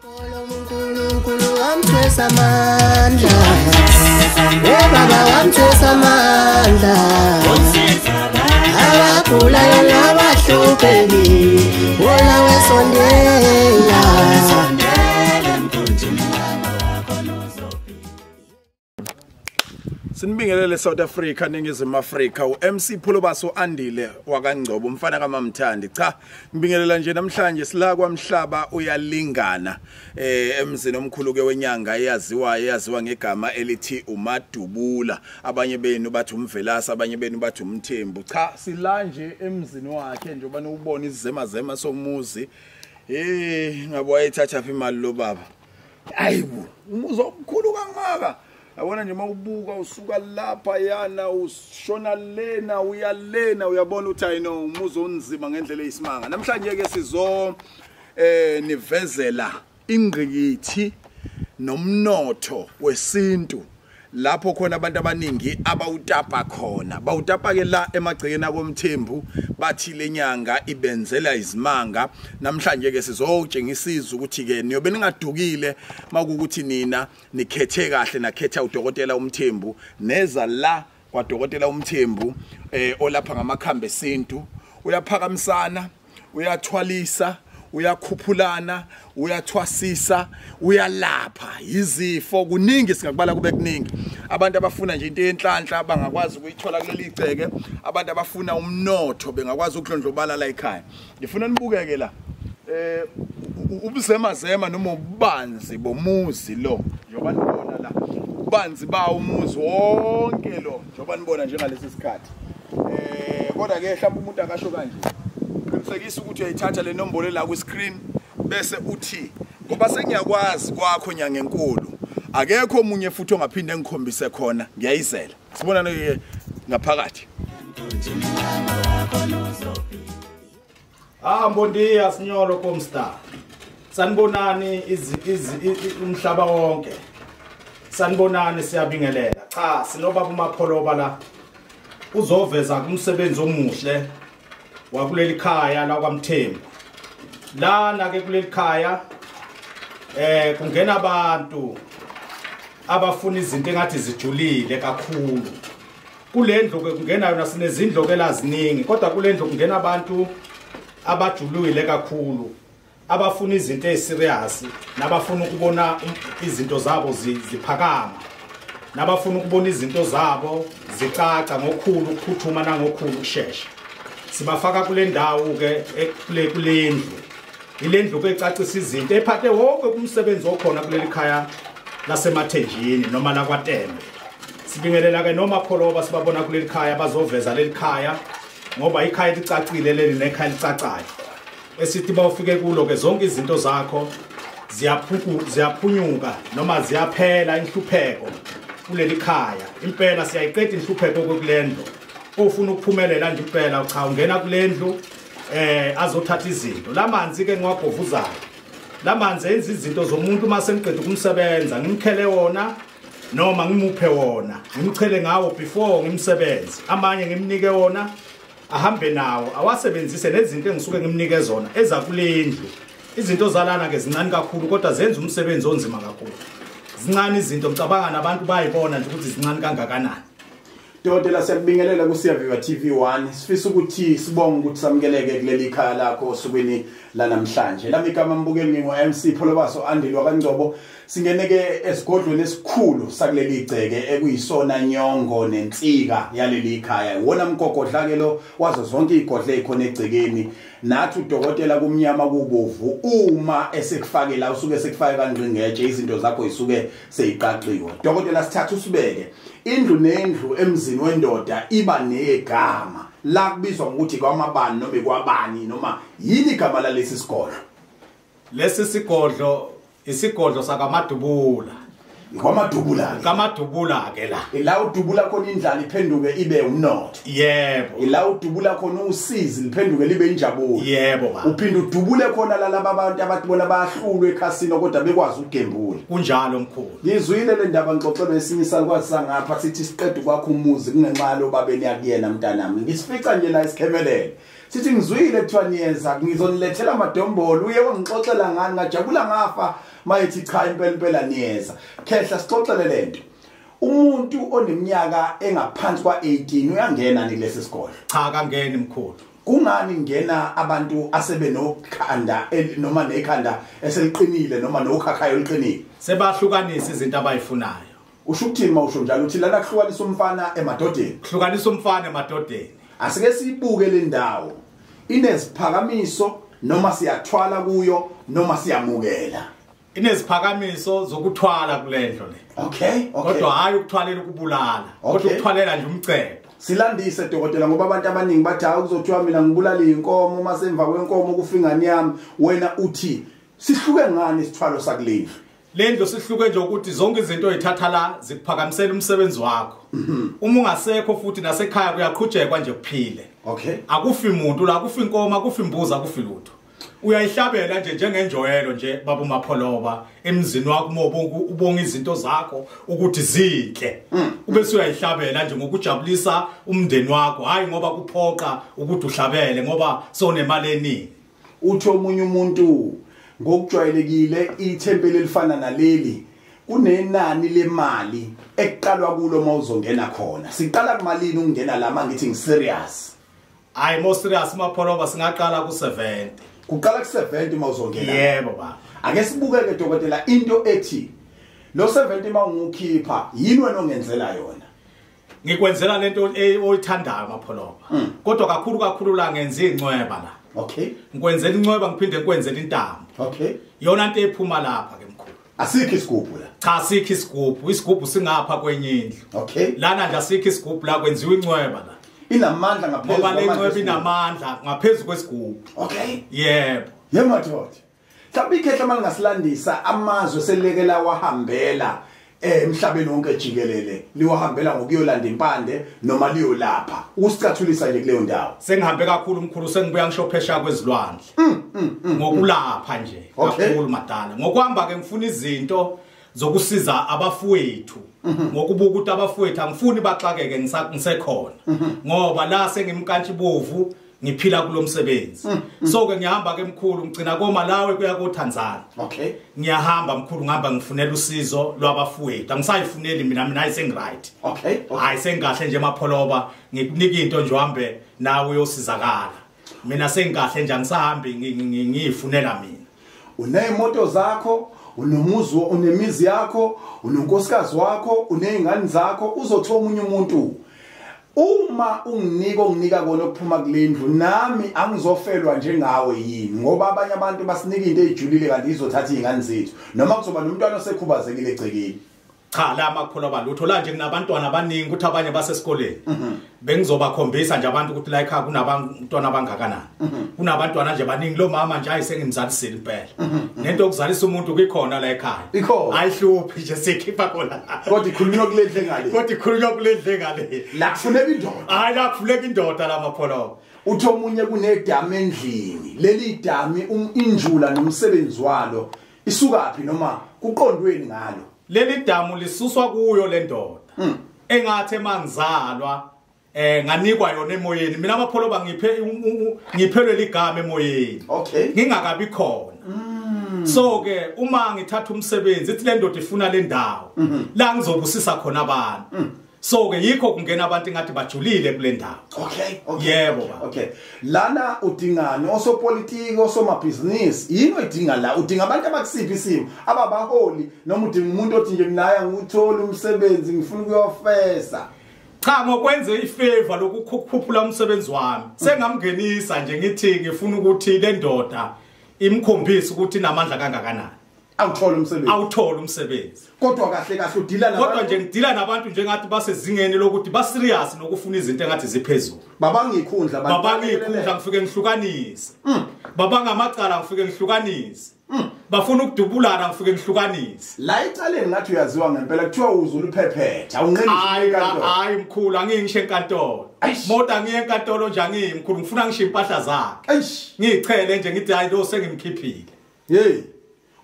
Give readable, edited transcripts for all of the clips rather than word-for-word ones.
uNkulunkulu wamthwesa amandla, baba wamthwesa amandla, abagulayo nabahluphekile wona wesondela. Sinibingelele South Africa, Ningizimu Afrika. uMC Pholobaso Andile wakaNgcobo, umfana kaMamthandi. Cha, ngibingelela nje namhlanje sila kwaMhlaba uyalingana emzini omkhulu ke wenyanga eyaziwa ngegama elithi uMadubula. Abanye benu bathi uMvelasa, abanye benu bathi uMthembu. Cha, sila nje emzini wakhe njengoba niwubona izizema zema somuzi. Ngabe wayethatha phi imali lo baba? Ayibo, umuzi omkhulu kangaka. Yabona nje mawubuka usuka lapha yana ushona lena uyalena uyabona ukuthi ayino umuzi onzima ngendlela eyisimanga. Namhlanje ke sizo nivezela ingqikithi nomnotho wesintu lapho khona abantu abaningi abawutapa khona. Bawutapa ke la emagcekeni akoMthembu, bathi lenyanga ibenzela izimanga. Namhlanje ke sizotshengisa izwe ukuthi ke niyobe ningadukile makukuthi nina nikhethe kahle nakhetha udokotela uMthembu, neza la kwadokotela uMthembu olapha ngamakhambi esintu. Uyaphakamisana, uyathwalisa, uyakhuphulana, uyathwasisa, uyalapha izifo. Kuningi singakubala kube kuningi. Abantu abafuna nje into yenhlanhla bangakwazi ukuyithola kuleli igceke, abantu abafuna umnotho bengakwazi ukudlondlobala la ekhaya. Ngifuna nibukeke la ubuzemazema noma ububanzi bomuzi lo, njengoba nibona la ububanzi bawo umuzi wonke lo, njengoba nibona njengalesi sikhathi. Kodwa ke mhlawumbe umuntu akasho kanje, qinisekisa ukuthi uyayithatha le nombolo la ku screen bese uthi, ngoba sengiyakwazi kwakho nyanga enkulu, akekho omunye futhi ongaphinde engikhombise khona, ngiyayizela. Sibonane ke ngaphakathi. Bom dia signoro, como está? Sanibonani umhlaba wonke. Sanibonani, siyabingelela. Cha, sinobaba uMapholoba la uzoveza umsebenzi omuhle wakuleli khaya la kwaMthembu. Lana ke kuleli khaya kungena abantu abafuna izinto engathi zijulile kakhulu. Kulendlu ke kungena yona, sinezindlu ke laziningi, kodwa kulendlu kungena abantu abajulile kakhulu, abafuna izinto eziserious, nabafuna ukubona izinto zabo ziphakama, nabafuna ukubona izinto zabo zicaca ngokukhulu ukuphuthuma nangokukhulu ukushesha. Sibafaka kule ndawo ke kulendlu. Ilendlu ke ecacisa izinto ephathe wonke umsebenzi okhona kuleli khaya laseMathenjini noma la kwaTembe. Sibingelela ke noma Pholoba sibabona kuleli khaya, bazoveza leli khaya ngoba ikhaya licacile leli nekhaya licacayo. Esithi bawufike kulo ke zonke izinto zakho ziyaphunyuka noma ziyaphela inhlupheko kuleli khaya. Impela siyayiqeda inhlupheko kulendlu. Ufuna ukuphumelela nje impela, cha, ungena kulendlu azothatha izinto. Lamanzi ke ngiwagovuzayo, lamanzi enza izinto zomuntu uma sengiqeda ukumsebenza, ngimkhele wona noma ngimuphe wona, ngimchele ngawo before ngimsebenze. Amanye ngimnike wona ahambe nawo awasebenzise nezinto engisuke ngimnike zona eza kulendlu. Izinto zalana ke zincane kakhulu kodwa zenza umsebenzi onzima kakhulu. Zincane izinto, ngicabanga nabantu bayibona nje ukuthi zincane kangakanani. Dokotela, siyakubingelela ku Siyaviva TV1. Sifisa ukuthi sibonge ukuthi samukeleke kuleli khaya lakho osukwini la namhlanje. Lami igama mbukeli ngingu MC Pholobaso Andile wakaNgcobo. Singene ke esigodlweni esikhulu sakuleli igceke ekuyisona nyongo nensika yaleli khaya. Wona mgogodla ke lo wazo zonke igodle ezikhona egcekeni. Nathi udokotela kumnyama kubovu, uma esekufakela usuke sekufake kangqingetshe, izinto zakho isuke seyiqaqiwe. Dokotela, sithatha usibeke indlu nendlu emzini wendoda iba negama la kubizwa ngokuthi kwamabani noma kwabani, noma yini igama lalesi sigodlo? Lesi sigodlo isigodlo sakaMadubula. KwaMadubula. KaMadubula ke la. Ila udubula khona indlala iphenduke ibe umnotho. Yebo. Ila udubula khona usizi liphenduke libe injabulo. Yebo baba. Uphinde udubule khona lalaba abantu abathi bona bayahlulwa ekhasino kodwa bekwazi ukugembula. Kunjalo mkhulu. Ngizwile le ndaba ngixoxelwe esinye isalukwazi sangapha sithi siqeda kwakho umuzi kungenxa lo babeni yakuyena mntanami. Ngisifica nje la isikhemelele. Sithi ngizwile kuthiwa niyeza, ngizonilethela amadombolo. Uye wangixoxela ngani, ngajabula ngafa mayethi cha impela impela niyeza. Khehla, sixoxele lento. Umuntu oneminyaka engaphansi kwa-18 uyangena ni kulesi sigodlo? Cha, kangeni mkhulu. Kungani ngena abantu asebenokhanda noma nekhanda eseliqinile noma nokhakhayo oluqinile? Sebahlukanisa izinto abayifunayo. Usho ukuthini mawusho njalo? Uthi lana kuhlukanisa umfana emadodeni. Kuhlukanisa umfana emadodeni. Asike sibuke le ndawo. Ineziphakamiso noma siyathwala kuyo noma siyamukela? Ineziphakamiso zokuthwala kulendlo le. Okay. Kodwa hayi ukuthwalela ukubulala. Kodwa ukuthwalela nje umcebo. Silandise dokotela, ngoba abantu abaningi bathi hayi kuzothiwa mina ngibulala inkomo masemva kwenkomo kufingane yami. Wena uthi sihluke ngani isithwalo sakulendlu? Lendlu sihluke nje ukuthi zonke izinto oyithatha la zikuphakamisela umsebenzi wakho. Uma ungasekho futhi nasekhaya kuyaqhutshekwa nje kuphile. Okay. Akufi umuntu la, akufi inkomo, akufi imbuzi, akufi lutho. Uyayihlabela nje njengenjoyelo nje baba uMapholoba emzini wakho, ubonga izinto zakho ukuthi zinhle. Ubese uyayihlabela nje ngokujabulisa umndeni wakho, hayi ngoba kuphoqa ukuthi uhlabele ngoba sonemali eningi. Uthi omunye umuntu ngokujwayelekile ithempeli elifana naleli kunenani lemali ekuqalwa kulo mawuzongena khona. Siqala kumalini ukungena la mangithi ngiserious? Hayi, mo serious Mapholoba singaqala ku-70. Kuqala ku-70 mawuzongena. Yebo baba. Ake sibukeke dokotela into ethi lo 70 mawungukhipha yini wena ongenzela yona? Ngikwenzela lento oyithandayo Mapholoba. Kodwa kakhulu kakhulu la ngenza incweba la. Okay. Ngikwenzela incweba ngiphinde ngikwenzele intambo. Okay. Yona into ephuma lapha ke mkhulu. Asikho isigubhu la. Cha, asikho isigubhu. Isigubhu singapha kwenye indlu. Okay. Lana nje asikho isigubhu la, kwenziwa incweba la. Inamandla ngaphezulu. Ngoba le ncweba inamandla ngaphezulu kwesigubhu. Okay. Yebo. Yemadoda. Mhlawumbe ikhehla malingasilandisa amazwe selekela wahambela emhlabeni wonke jikelele, liwahambela ngokuyolanda impande noma liyolapha. Usicathulisa nje kuleyo ndawo. Sengihambe kakhulu mkhulu, sengibuya ngisho phesha kwezilwandle. Ngokulapha nje kakhulu madala. Ngokuhamba ke ngifuna izinto zokusiza abafowethu. Ngokubuka ukuthi abafowethu angifuni baxakeke ngisekhona. Ngoba la sengimkantshibovu ngiphila kulomsebenzi. So ke ngihamba ke mkhulu ngicina koMalawi kuya koTanzania. Okay. Ngiyahamba mkhulu, ngihamba ngifunela usizo lwabafowethu. Angisayifuneli mina hayi sengiright. Okay. Hayi sengahle nje Mapholoba, ngikunika into nje uhambe nawe uyosizakala. Mina sengahle nje angisahambi ngiyifunela mina. Unemoto zakho, unomuzi, unemizi yakho, unonkosikazi wakho, unezingane zakho, uzothola omunye umuntu. Uma unginika onginika kona ukuphuma kulendlu nami angizofelwa njengawe yini? Ngoba abanye abantu basinika into ejulile kanti izothatha izingane zethu noma kuzoba nomntwana osekhubazekile egcekeni. Cha, la Mapholoba lutho la nje kunabantwana abaningi ukuthi abanye basesikoleni. Bengizobakhombisa nje abantu ukuthi la ekhaya kunabantwana abangakanani. Kunabantwana nje baningi, lo mama nje ayisengimzalisile impela. Nento yokuzalisa umuntu kuyikhona la ekhaya. Ayihluphi nje sikhipha khona. Kodwa ikhulunywa kulendle ngale. Kodwa ikhulunywa kulendle ngale. La kufuneka indoda. Hayi la kufuneka indoda la Mapholoba. Uthi omunye kunedamu endlini. Leli damu injula nomsebenzi walo isukaphi noma kuqondweni ngalo? Leli damu lisuswa kuyo le ndoda. Engathi mangizalwa nganikwa yona emoyeni. Mina Mapholoba ngiphelwe ligama emoyeni. Okay. Ngingakabi khona. So ke uma ngithatha umsebenzi ithi le ndoda ifuna le ndawo la ngizobusisa khona abantu. So ke yikho kungena abantu ngathi bajulile kule ndawo. Okay. Okay. Yebo baba. Okay. Lana udingani osopolitiki, osomabhizinisi? Yini oyidinga la? Udinga abantu abakusiphi isimo? Ababaholi noma udinga umuntu othi nje mina ngithola umsebenzi ngifuna ukuyofesa? Cha, ngokwenza ifavor lokukhuphula umsebenzi wami. Sengamngenisa nje ngithi ngifuna ukuthi le ndoda imkhombise ukuthi inamandla kangakanani. Awuthola umsebenzi. Awuthola umsebenzi. Kodwa kahle kahle udila nabantu. Kodwa nje ngidila nabantu njengathi basezingeni lokuthi ba serious nokufuna izinto engathi ziphezulu. Babanga ikhundla abantu. Babanga ikhundla ngifike ngihlukanise. Babanga amacala ngifike ngihlukanise. Bafuna ukudubulana ngifike ngihlukanise. La ecaleni ngathi uyaziwa ngempela kuthiwa uzulu phephetha. Awunqeni enkantolo. Hayi mkhulu, angingisho enkantolo. Moda ngiye enkantolo nje angiyimkhulu, ngifuna ngisho impahla zakhe. Ngichele nje ngithi hayi lo sengimkhiphile. Hey.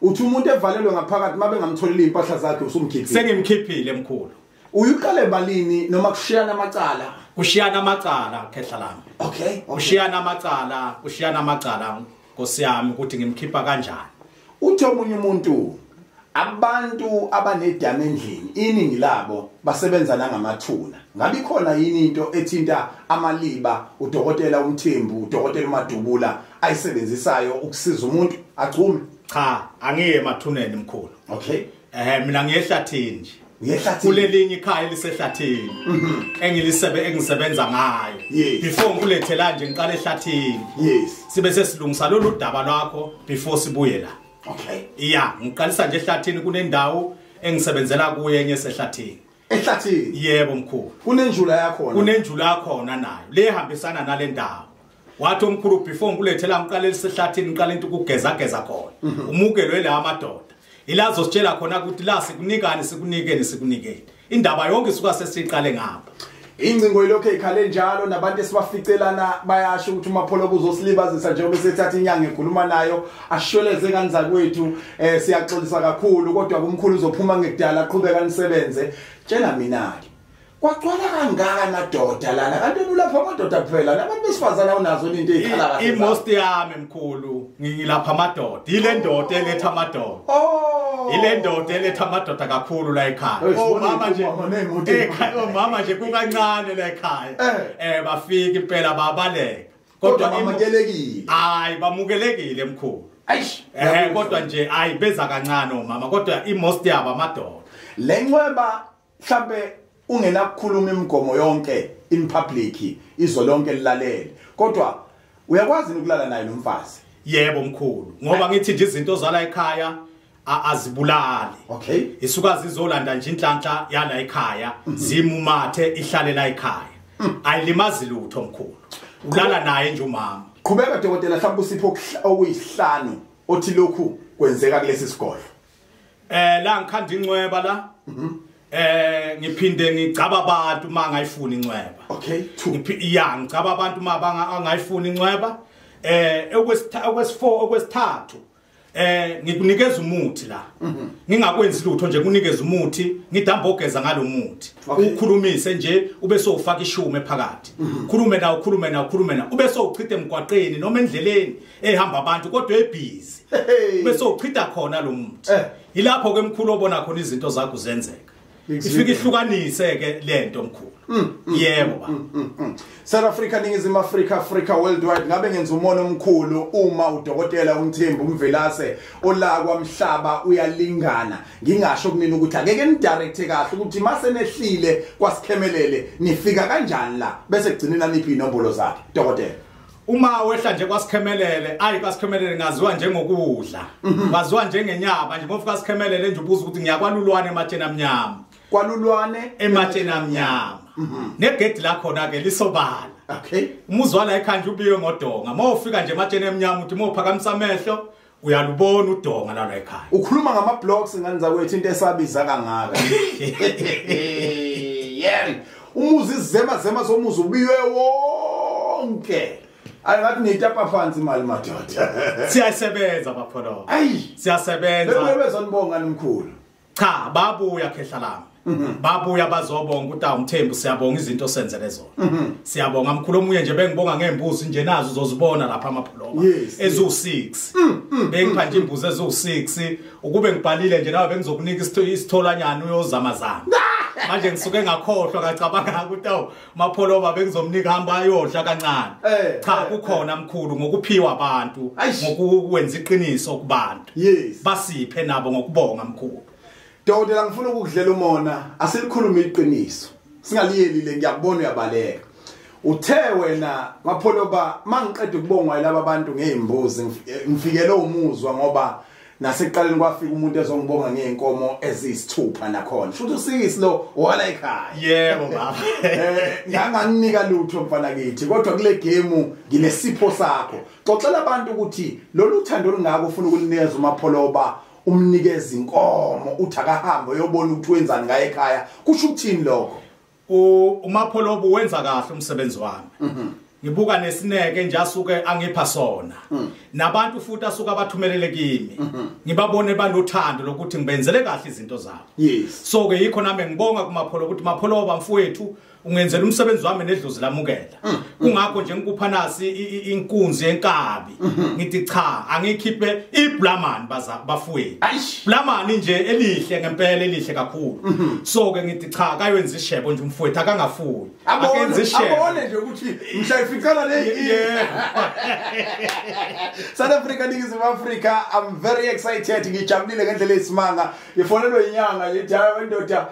Uthi umuntu evalelwe ngaphakathi mabe ngamtholile impahla zakhe usumkhiphile. Sengimkhiphile mkhulu. Uyuqale balini noma kushiyana amacala? Kushiyana amacala khehla lami. Okay. Kushiyana amacala, kushiyana amacala Nkosi yami ukuthi ngimkhipha kanjani. Uthi omunye umuntu abantu abanedama endlini iningi labo basebenza nangamathuna. Ngabe ikhona yini into ethinta amaliba udokotela uMthembu, udokotela uMadubula ayisebenzisayo ukusiza umuntu achume? Cha, angiye emathuneni mkhulu. Okay. Mina ngiyehlathini nje. Ngiyehlathini. Kulelinye ikhaya elisehlathini engilisebe engisebenza ngayo. Yes. Before ngikulethe nje ngiqala ehlathini. Yes. Sibe sesilungisa lolu daba lwakho before sibuye la. Okay. Yeah, ngiqalisa nje ehlathini kunendawo engisebenzela kuye enye esehlathini. Ehlathini? Yebo mkhulu. Kunenjula yakhona. Kunenjula yakhona nayo. Lehambisana nale ndawo. Wathi omkhulu before ngikulethe la ngiqale esehlathini ngiqale into ukugeza geza khona. Umukelwe la amadoda. Ilazo sitshela khona ukuthi la sikunikani sikunikeni sikunikeni. Indaba yonke isuka sesiqale ngapha. Ingcingo ilokho ekhale njalo nabantu esibaficelana bayasho ukuthi uMapholoba uzosilibazisa njengoba sethatha inyanga ekhuluma nayo ashweleze kanza kwethu. Siyaxolisa kakhulu kodwa kumkhulu uzophuma ngekudala aqhubeka nisebenze. Tshela mina ke kwagcwala kangaka madoda lana kanti ulapha amadoda kuphela nabantu besifazana unazo into ezikhala kahle. Imost yami mkhulu ngilapha amadoda ile ndoda eletha amadoda. Oh, ile ndoda eletha amadoda kakhulu la ekhaya. Omama nje ekhaya, omama nje kukancane la ekhaya. Bafika impela babaleka. Kodwa bamukelekile. Hayi bamukelekile mkhulu. Ayish. Kodwa nje hayi beza kancane omama kodwa imost yabo amadoda. Lencweba mhlambe ungenakukhuluma imigomo yonke in public izwe lonke lilalele kodwa uyakwazi ukulala naye nomfazi? Yebo mkhulu, ngoba ngithi nje izinto zala ekhaya azibulali. Okay. Isuka zizolanda nje inhlanhla yala ekhaya zimumathe ihlale la ekhaya. Ayilimazi lutho mkhulu. Ulala naye nje umama. Qhubeka dokotela, mhlawumbe usipho okuyisihlanu othi lokhu kwenzeka kulesi sigodlo. La ngikhanda incweba la. Ngiphinde ngigcaba abantu mangayifuni incweba. Okay. Yeah, ngigcaba abantu mabangayifuni incweba. Okwesi4 okwesithathu ngikunikeza umuthi la. Ngingakwenzi lutho nje kunikeza umuthi, ngidamba ogeza ngalomuthi. Ukhulumise nje ube sowufaka ishume phakathi. Khulume nawo, khulume nawo, khulume nawo. Ube sowuchitha emgwaqeni noma endleleni ehamba abantu kodwa ebhizi. Ube sowuchitha khona lo muthi. Ilapho ke mkhulu obona khona izinto zakho zenzeka. Ifike ihlukanise ke lento mkhulu. Yebo ba. South Africa, Ningizimu Africa, Africa worldwide ngabe ngenza umona omkhulu uma udokotela uMthembu uMvelase olakwa mhlaba uyalingana. Ngingasho kunini ukuthi akeke nidirecte kahle ukuthi mase nehlile kwasikhemelele nifika kanjani la bese kugcinina niphi inombolo zakhe dokotela. Uma wehla nje kwasikhemelele, ayi kwasikhemelele ngaziwa njengokudla. Ngaziwa njengenyama nje mofika sikhemelele nje ubuza ukuthi ngiyakwalulwane ematsheni amnyama. Kwalulwane ematsheni amnyama. Negedi la khona ke lisobala. Okay. Umuzwa la ekhaya nje ubiwe ngodonga. Mawufika nje ematsheni emnyama uthi mawuphakamisa amehlo uyalubona udonga la ekhaya. Ukhuluma ngama blocks ngani zakwethu into esabiza kangaka. Yeah. Umuzi izema zema somuzi ubiwe wonke. Ayingathi nitapa phansi imali madoda. Siyasebenza Mapholoba. Ayi, siyasebenza. Bebezonibonga nimkhulu. Cha, babuya khehla lami. Babuya bazobonga ukuthi uMthembu siyabonga izinto osenzele zona. Siyabonga mkhulu omunye nje bengibonga ngembuzi nje nazo uzozibona lapha amapholoba ezu6. Bengipha nje imbuzi ezu6 ukube ngibhalile nje nawe bengizokunika isitholanyana uyozama zama. Manje ngisuke ngakhohlwa ngacabanga ukuthi awu Mapholoba bengizomnika hamba ayodla kancane. Cha kukhona mkhulu ngokuphiwa abantu ngokwenza iqiniso kubantu. Basiphe nabo ngokubonga mkhulu. Dokotela ngifuna ukukudlela umona asilikhulume iqiniso singaliyelile ngiyakubona uyabaleka. Uthe wena Mapholoba mangiqeda ukubongwa laba bantu ngeimbuzi ngifikele umuzwa ngoba nasekuqaleni kwafika umuntu ezongibonga ngeenkomo eziyisithupha nakhona. Futhi usikisi lo wala ekhaya. Yebo baba. Nganganginika lutho mfana kithi kodwa kule game nginesipho sakho. Xoxela abantu ukuthi lolu thando olungaka ufuna ukulinikeza uMapholoba umnikeza inkomo uthi akahambe uyobona ukuthi wenzani ngaye ekhaya kusho ukuthini lokho? uMapholoba wenza kahle umsebenzi wami. Ngibuka nesineke nje asuke angipha sona. Nabantu futhi asuka abathumelele kimi. Ngibabone banothando lokuthi ngibenzele kahle izinto zabo. Yes. So ke yikho nami ngibonga kuMapholoba ukuthi Mapholoba mfowethu Ungenzela umsebenzi wami nedlozi lamukela. Kungakho nje ngikupha nasi inkunzi yenkabi. Ngithi cha, angikhiphe iblamani bafowethu. Blamani nje elihle ngempela, elihle kakhulu. So ke ngithi cha, kayenza ishebo nje umfowethu akangafuyi. Akenze ishebo. Abone nje ukuthi mhla ificana le. South Africa, Ningizimu Africa, I'm very excited. Ngijabulile ngendlela esimanga. Ngifonelwe inyanga ngithi hayi ndoda,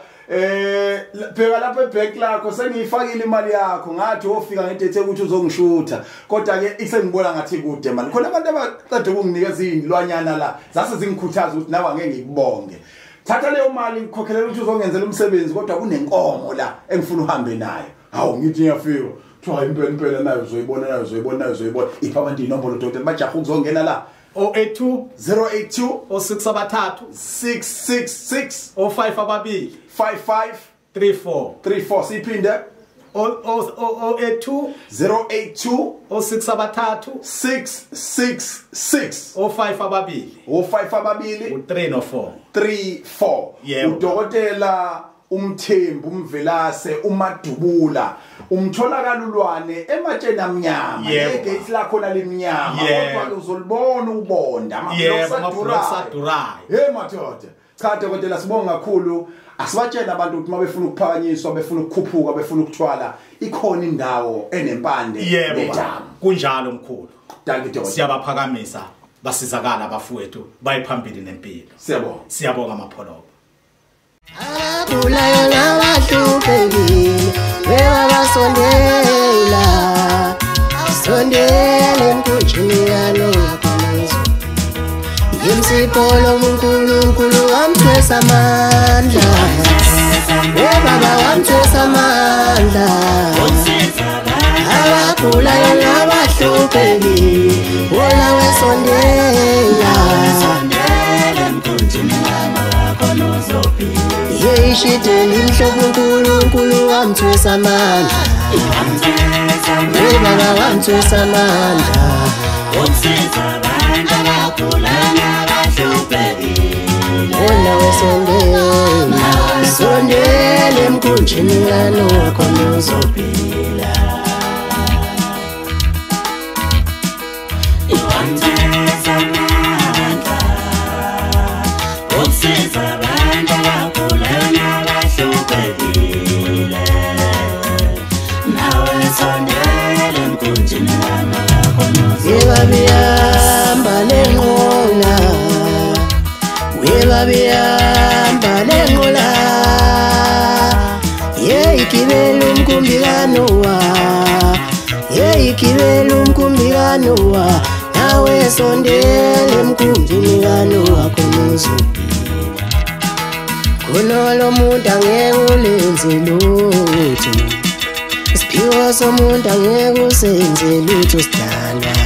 bheka lapha ebank lakho sengiyifakile imali yakho, ngathi wofika ngedate ukuthi uzongishutha, kodwa ke isengibona ngathi kude mali. Khona abantu abaqeda ukunginikeza izilwanyana la zase zingikhuthaza ukuthi nawe angeke ngikubonge, thatha leyo mali ngikhokhelela ukuthi uzongenzela umsebenzi, kodwa kunenkomo la engifuna uhambe nayo. Hawu, ngithi ngiyafika, kuthiwa impela impela nayo uzoyibona, nayo uzoyibona, nayo uzoyibona. Ipha abantu inombolo dokotela, bajaha ukuzongena la. 082 082 06 abathathu 666 05 ababili 55 34 34. Siphinde. 082 082 06 abathathu 666 05 ababili 05 ababili u3 no 4 3 4. Yebo. Udokotela uMthembu uMvelase uMadubula umthola kalulwane ematsheni amnyama, egate lakho limnyama, kodwa uzolibona ubonda ama-blocks adurayo. Hey madoda, cha dokotela sibonga kakhulu. Asibatshela abantu ukuthi mabefuna ukuphakanyiswa, befuna ukukhuphuka, befuna ukuthwala, ikhona indawo enempande nedamu. Kunjalo mkhulu. Thank you dokotela. Siyabaphakamisa, basizakala abafowethu, bayiphambili nempilo. Siyabonga. Siyabonga Mapholoba. Abagulayo nabahluphekile bebabasondela, sondela emkhunjini kaNowa khona Yimsipolo uNkulunkulu wamthwesa amandla, webaba wamthwesa amandla. Abagulayo nabahluphekile wona wesondela, yeyishideli mhlobo uNkulunkulu wamthwesa amandla, webaba wamthwesa amandla. Wona wesondela, sondela emkhunjini kaNowa khona uzophila. Webabihamba lenqola, webabihamba lenqola, yeyigibela umkhumbi kaNowa, yeyigibela umkhumbi kaNowa, nawe sondela emkhunjini kaNowa khona uzophila. Khona lo muntu angeke ulenze lutho, isiphiwo somuntu angeke usenze lutho sidalwa.